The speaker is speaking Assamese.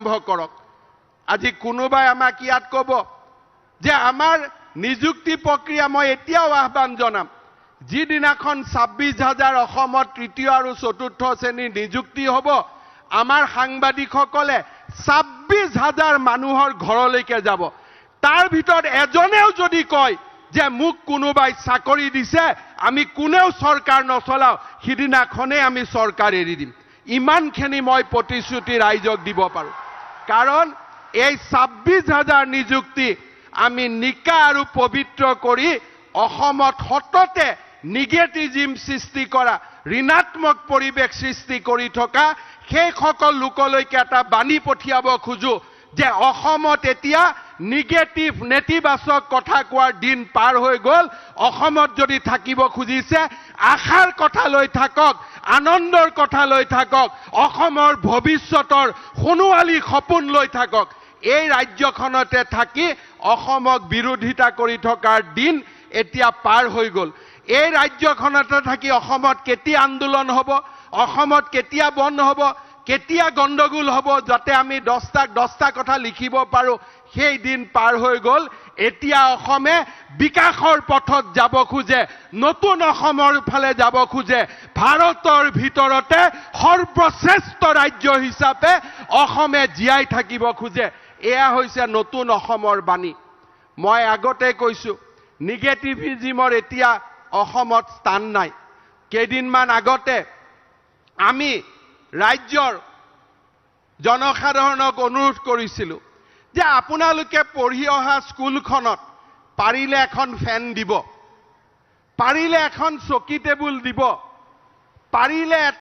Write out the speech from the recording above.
কৰক। আজি কোনোবাই আমাক ইয়াত ক'ব যে আমাৰ নিযুক্তি প্ৰক্ৰিয়া, মই এতিয়াও আহ্বান জনাম, যিদিনাখন 26,000 অসমত তৃতীয় আৰু চতুৰ্থ শ্ৰেণীৰ নিযুক্তি হ'ব, আমাৰ সাংবাদিকসকলে 26,000 মানুহৰ ঘৰলৈকে যাব। তাৰ ভিতৰত এজনেও যদি কয় যে মোক কোনোবাই চাকৰি দিছে, আমি কোনেও চৰকাৰ নচলাওঁ, সিদিনাখনেই আমি চৰকাৰ এৰি দিম। ইমানখিনি মই প্ৰতিশ্ৰুতি ৰাইজক দিব পাৰোঁ। কাৰণ এই 26,000 নিযুক্তি আমি নিকা আৰু পবিত্ৰ কৰি অসমত সততে নিগেটিভিজিম সৃষ্টি কৰা, ঋণাত্মক পৰিৱেশ সৃষ্টি কৰি থকা সেইসকল লোকলৈকে এটা বাণী পঠিয়াব খোজো যে অসমত এতিয়া নিগেটিভ, নেতিবাচক কথা কোৱাৰ দিন পাৰ হৈ গ'ল। অসমত যদি থাকিব খুজিছে, আশাৰ কথা লৈ থাকক, আনন্দৰ কথা লৈ থাকক, অসমৰ ভৱিষ্যতৰ সোণোৱালী সপোন লৈ থাকক। এই ৰাজ্যখনতে থাকি অসমক বিৰোধিতা কৰি থকাৰ দিন এতিয়া পাৰ হৈ গ'ল। এই ৰাজ্যখনতে থাকি অসমত কেতিয়া আন্দোলন হ'ব, অসমত কেতিয়া বন্ধ হ'ব, কেতিয়া গণ্ডগোল হ'ব, যাতে আমি দহটাক দহটা কথা লিখিব পাৰোঁ, সেই দিন পাৰ হৈ গ'ল। এতিয়া অসমে বিকাশৰ পথত যাব খোজে, নতুন অসমৰ ফালে যাব খোজে। ভাৰতৰ ভিতৰতে সৰ্বশ্ৰেষ্ঠ ৰাজ্য হিচাপে অসমে জীয়াই থাকিব খোজে। এয়া হৈছে নতুন অসমৰ বাণী। মই আগতে কৈছোঁ, নিগেটিভিজিমৰ এতিয়া অসমত স্থান নাই। কেইদিনমান আগতে আমি ৰাজ্যৰ জনসাধাৰণক অনুৰোধ কৰিছিলোঁ যে আপোনালোকে পঢ়ি অহা স্কুলখনত পাৰিলে এখন ফেন দিব, পাৰিলে এখন চকী টেবুল দিব, পাৰিলে